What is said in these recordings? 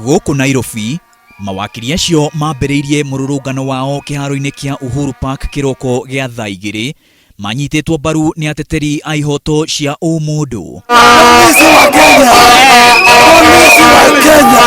Gũkũ Nairobi, mawakiri acio mambĩrĩirie mũrũrũngano wao kĩharo-inĩ kĩa Uhuru Park kĩroko gĩa thaa 2, manyitĩtwo mbaru nĩ ateteri a ihoto cia ũmũndũ. Polisi wa Kenya! Polisi wa Kenya!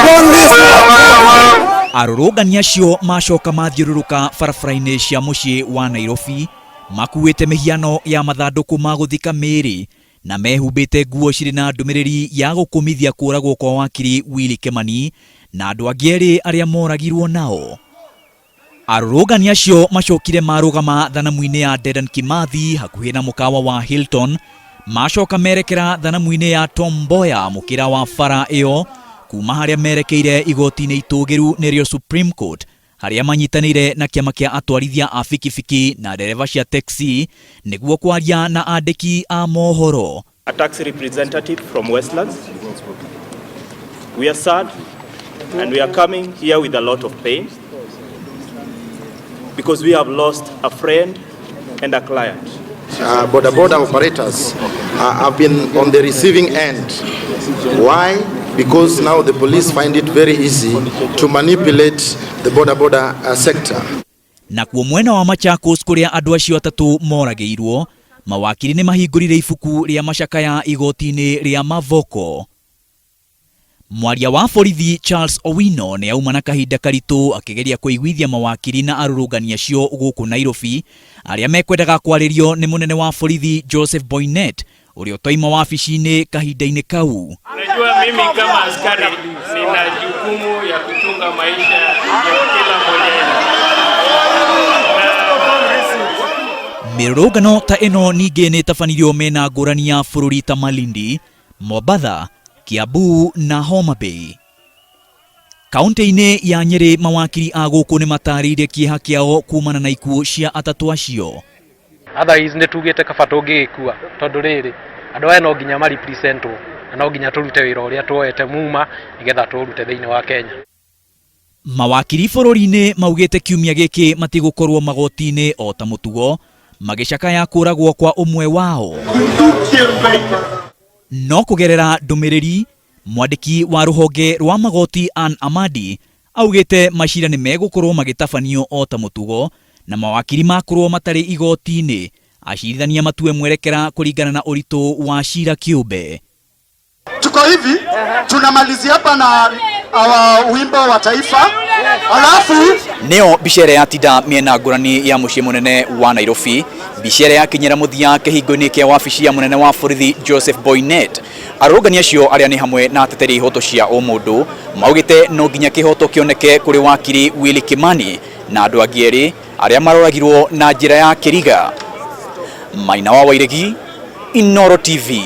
Polisi wa Kenya! Arũrũngani acio macoka mathiũrũrũka barabara-inĩ cia mũciĩ wa Nairobi makuĩte mĩhiano ya mathandũkũ ma gũthika mĩĩrĩ na mehumbĩte nguo cirĩ na ndũmĩrĩri ya gũkũmithia kũragwo kwa wakiri Willy Kimani na andũ angĩ erĩ arĩa moragirwo nao. Arũrũngani acio macokire marũgama thanamu-inĩ ya Dedan Kimathi hakuhĩ na mũkawa wa Hilton, macoka merekera thanamu-inĩ ya Tom Mboya mũkĩra wa bara ĩyo kuma harĩa merekeire igoti-inĩ itũgĩru nĩrĩo Supreme Court, harĩa manyitanĩire na kĩama kĩa atwarithia a bikibiki na ndereba cia taxi nĩguo kwaria na andĩki a mohoro. A taxi representative from Westlands. We are sad and we are coming here with a lot of pain because we have lost a friend and a client. Boda boda operators have been on the receiving end. Why? Because now the police find it very easy to manipulate the boda boda sector. Nakuo mwena wa Machakos kũrĩa andũ acio atatũ moragĩirwo, mawakiri nĩ mahingũrire ibuku rĩa macakaya igoti-inĩ rĩa Mavoko. Mwaria wa borithi Charles Owino nĩ auma na kahinda karitũ akĩgeria kũiguithia mawakiri na arũrũngani acio gũkũ Nairobi arĩa mekwendaga kwarĩrio nĩ mũnene wa borithi Joseph Boinnet ũrĩa ũtoima wabici-inĩ kahinda-inĩ kau. Unajua, mimi kama askari nina jukumu ya kuchunga maisha ya kila mmoja wenu. Mĩrũrũngano ta ĩno ningĩ nĩ ĩtabanirio mĩena ngũrani ya bũrũri ta Malindi, Mombatha, Kiambu na Homa Bay. Kaunti-inĩ ya Nyĩrĩ, mawakiri a gũkũ nĩ matarĩirie kĩeha kĩao kumana na ikuũ cia atatũ acio. Otherwise nĩ tugĩte kaba tũngĩgĩkua, tondũ rĩrĩ, andũ aya no nginya marepresentwo na no nginya tũrute wĩra ũrĩa tuoete muma nĩgetha tũrute thĩinĩ wa Kenya. Mawakiri bũrũri-inĩ maugĩte kiumia gĩkĩ matigũkorwo magoti-inĩ o ta mũtugo, magĩcakaya kũragwo kwa ũmwe wao. No kũgerera ndũmĩrĩri, mwandĩki wa rũhonge rwa magoti Ann Amadi augĩte macira nĩ megũkorwo magĩtabanio o ta mũtugo, na mawakiri makorwo matarĩ igoti-inĩ, acirithania matue mwerekera kũringana na ũritũ wa cira kĩũmbe. Tuko hivi tunamalizia hapa na our wimbo wa taifa, alafu Nĩyo mbica ĩrĩa yatinda mĩena ngũrani ya mũciĩ mũnene wa Nairobi, mbica ĩrĩa yakinyĩra mũthia kĩhingo-inĩ kĩa wabici ya mũnene wa borithi Joseph Boinnet. Arũrũngani acio arĩa nĩ hamwe na ateteri ihoto cia ũmũndũ maugĩte no nginya kĩhoto kĩoneke kũrĩ wakiri Willy Kimani na andũ angĩ erĩ arĩa maroragirwo na njĩra ya kĩriga. Maina wa Wairegi, Inooro TV.